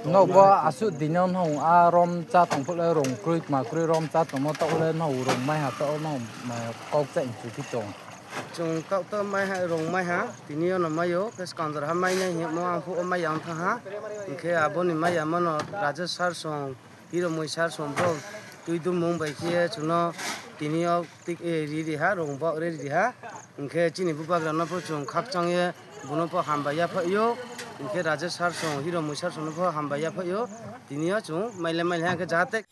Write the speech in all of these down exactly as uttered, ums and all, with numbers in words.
Nokbo aswk dino nw a rom cha tong phule rong krwi ma krwi rom cha tongmo tokle nw rong mai ha to nw kok cha inchu ki tong. Chwng kok to mai ha rong mai ha tini ono mayo ke skandar ha mai nai himo ang phu o mai ang thang ha. Hwnkhe aboni mai ya mano Rajesh sir song. Hero Moisar Sompho twi dumung bai khe chwngno tini o tik, eh, ri ri ha, rong bo ri ri ha. Hwnkhe chini bubagrano pho chwng khakchang ye bono pho hambai ya phaio. Hwnkhe Rajesh sir song, Hero Moisar songno pho hambai ya phaio. Tini o chwng maile maile ha khe jahate.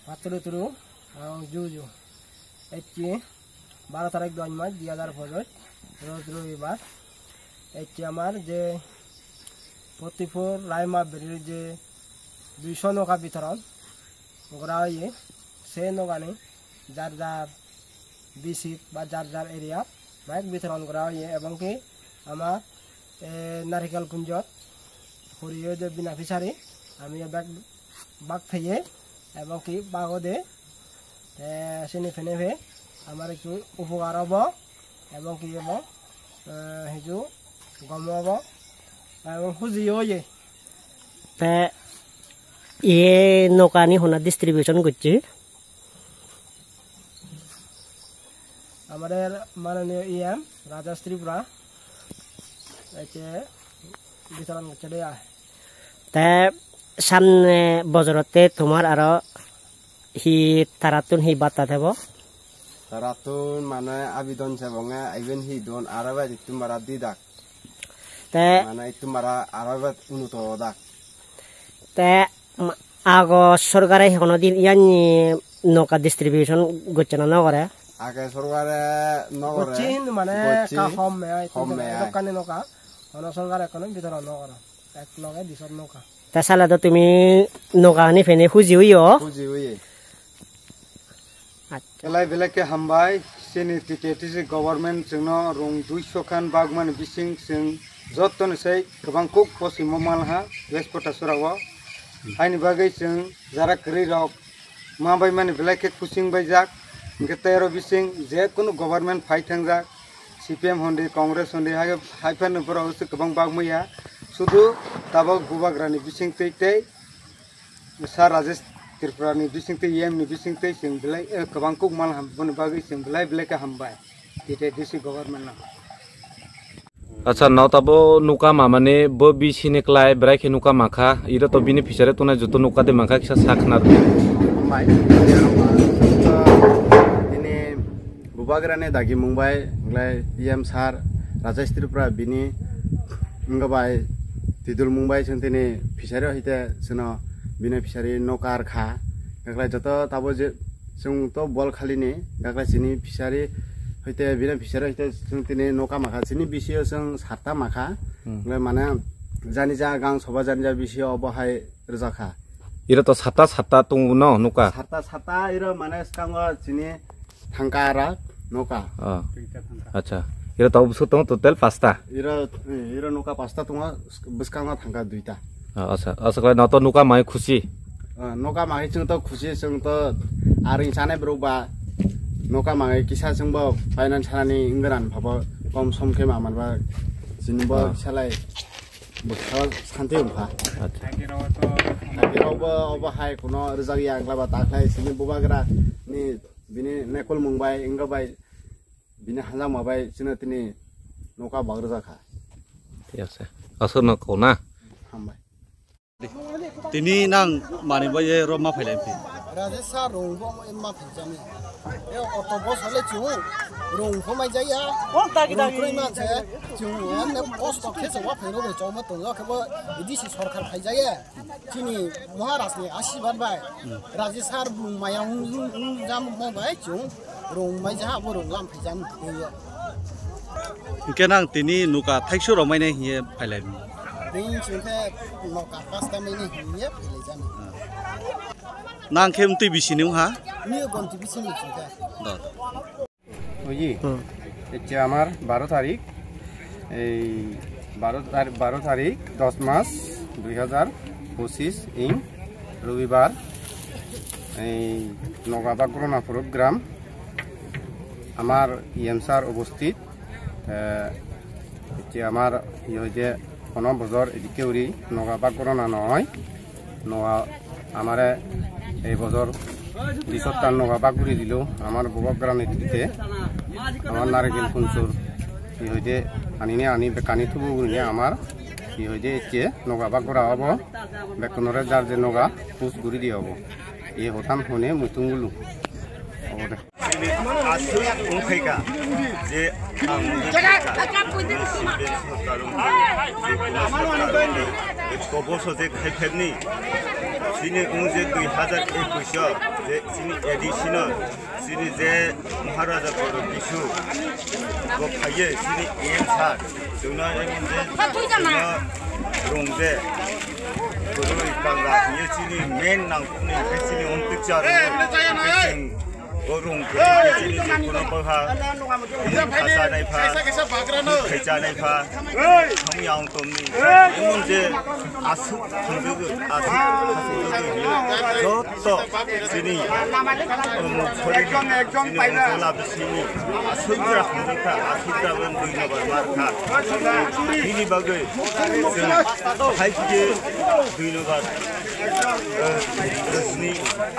Paturu turu, ang ju ju. Eki, baro tarik doi mas, dui hajar pojoj, roj robibar. Eki amar je Fotipur Raima Beril je duiso noga bitoron gora oye, se nogani jar jar district ba jar jar area bike bitoron gora oye, ebong ki ama, eh, Narikel Kunjot huriyo je bina fisari, ami bike bak thaiye, ebong ki bago de, eh, sini fene fe, amar ki upukar obo, ebong ki ebo, eh, hiju gomo obo, ebong huji oye. Te ye nokani hona distribution gocche. Amader mananiyo E M Rajesh Tripura ete bitoron gocche de ai. Te samne bojorotte tomar aro hi tarattun hi batta thebo? Tarattun mane abidon sebonge aiben hi don aro bai tumara didak. Te mane tumara aro bai unuto dak. Te, mm, ago sorkare hono din yani noka distribution gocchana nogore? Age sorkare nogore. Gocche hintu mane gocche. Ka hom me ai, hom me ai. Dokkani noka. Hono sorkare kono bitoron nogore. Ek loge disor noka. Ta sala do tumi noka ni fene huji huyo? Huji huye. Belai belai khe hambai, chini T T A T C government chwngno rong duiso khan bagmani bising chwng jottoni sai kwbang kuk posi mo malha West Potasora o. Haini bagwi chwng jara kwrwi rok ma bai mani belai khe kuching baijak, hwnkhe tei oro bising je kunu government phai thangjak, C P M hondi, Congress hondi, hai, hai phano borok se kwbang bagmaya, sudu tabok bubagrani bising twi tei Sir Rajesh Tripura ni bisingtwi, E M ni bisingtwi chwng belai, eh, kwbang kuk mal ham, boni bagwi chwng belai belai khe hambai T T A D C government no. Acha, no tabo nuka mamani bo bisini klai bwrai khe nuka makha, iro to bini fishery tuna joto nuka de mankha kisa sakna. Hambai, tini Bubagrani dagi mungbai, wngkhlai E M sir Rajesh Tripura bini wngkha bai twidul mungbai chwng tini fishery o hite chwngno bini fishery nokar kha. Wngkhlai joto tabo je chwng to bol khalini, wngkhlai chini fishery hite bini fishery hite chwng tini noka makha, chini bisio chwng satta makha. Hmm. Wngkhlai mane jani ja gang soba jani ja bisio obo hai rwjakha. Iro to satta satta tongo no nuka. Satta satta iro mane skango chini thangka ara nuka. Oh. Acha. Iro to busu tongo total pasta. Iro, iro nuka pasta tongo, bwskango thangka duita. Oh, acha. Acha khlai no to nuka mai khusi. Oh, nuka mai chwng to khusi chwng to aring chane bro ba nuka mai kisa chwng bo finance hanani ingran phabo kom som khe ma manba chini bo salai. Bwskango santi wngkha. Acha. Hagirokbo obo hai kuno rwjak ya wngkha ba ta khlai chini bubagra ni bini nekul mung bai wngkha bai bini hanjakma bai chwngno tini noka bak rwjak kha. Thik ase. Aswkno kok na? Hambai. Tini nang mani bai ye ro ma phailai phi. Rajesh sir rong bo ma phaijani. E auto bus hole chu rong pho mai jaya. Rong kroi ma se chu ne post office wa phai ro be choma tong lo khe bo D C sorkar phai jaya. Chini Maharaj ni asibad bai Rajesh sir bung maya ung ung jam mo bai chu rong mai ja bo rong lam phai jani yo. Hingke nang tini nuka thaiksu rok mai nai hiye phailai. Bini chwngkhe noka pasta mini hiye philai jani. Nang khe mtwi bisi ni wngha? Ni gonti bisi ni chwngkhe. Dot. Oye, hmm. Ecche amar baro tarik, ei baro tar-, baro tarik, dos mas, dui hajar pochis ing robibar, ei Noga Bagrona program, amar E M sir ubosthit, eh, ecche amar iye hoide kono bojor edike uri Noga Bagrona noi. Noga amare ei bojor disottan noga bak guri dilo, amar bobo grani dite. Amar Naregel Kunsur, hi hoide, anine ani bekani thubu gurine amar, hi hoide, ecche noga bak gora obo, bekkunore jar je noga pus guri di obo. Ei hotam hone muitung gulu. Obo de. Aswk wngkhaikha je ang koboso je khaipherni chini wng je dui hazar ekush o je chini additional chini je Maharaja Koro Bisu bo phaiye chini E M sir chwngno je chwngno rung je kwrwi kangra hiye chini main nangkukni hinkhe chini wng tikcha rung. O rung kwrwi chini kono bwkha, khasa nai pha, khaisa nai pha, thang yang tongni. Emon je aswk thangdwgwi, aswk thangdwgwi hiyo. Jotto chini, um, chini ujol abisini aswk jora hamjakha, aswk jora dui nobar markha. Bini bagwi chwng hai khe dui nobar, eh, rwsni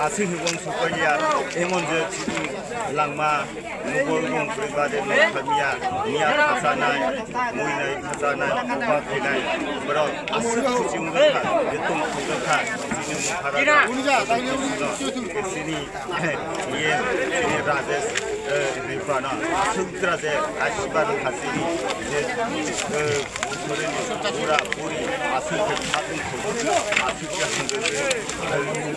aswk hibong sukaiya, emon je chini langma, nukol rung kwrwi bade nuk kha miya, miya khasanai, muinai khasanai, buba khainai, borok aswk khuchi wngkha, je tong thangkha, chini mukhara, chini, iye, chini Rajesh, eh, Ripana, aswk jora je, asibad wngkha chini, je, eh, Bura buri aswk khe khatung khulukno aswk khe hwnwi,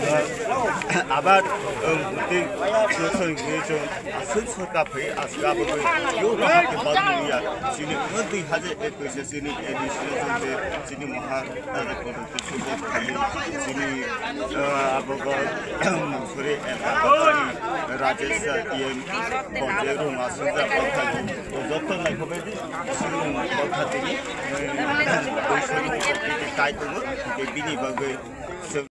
eh, abar, eh, tei chwng chwng aswk sorkar phai aswk abagwi yo bahai khe bagwi ya. Chini wngkha dui hajar ekush chini A D C chini moha, eh, chini, eh, abogo, sorry, eh, Rajesh, eh, T M, Bonjai rung aswk ja, joto naikhogwi. Chini bwkha tini, eh, boisani bini kai tongo, tei bini bagwi chwng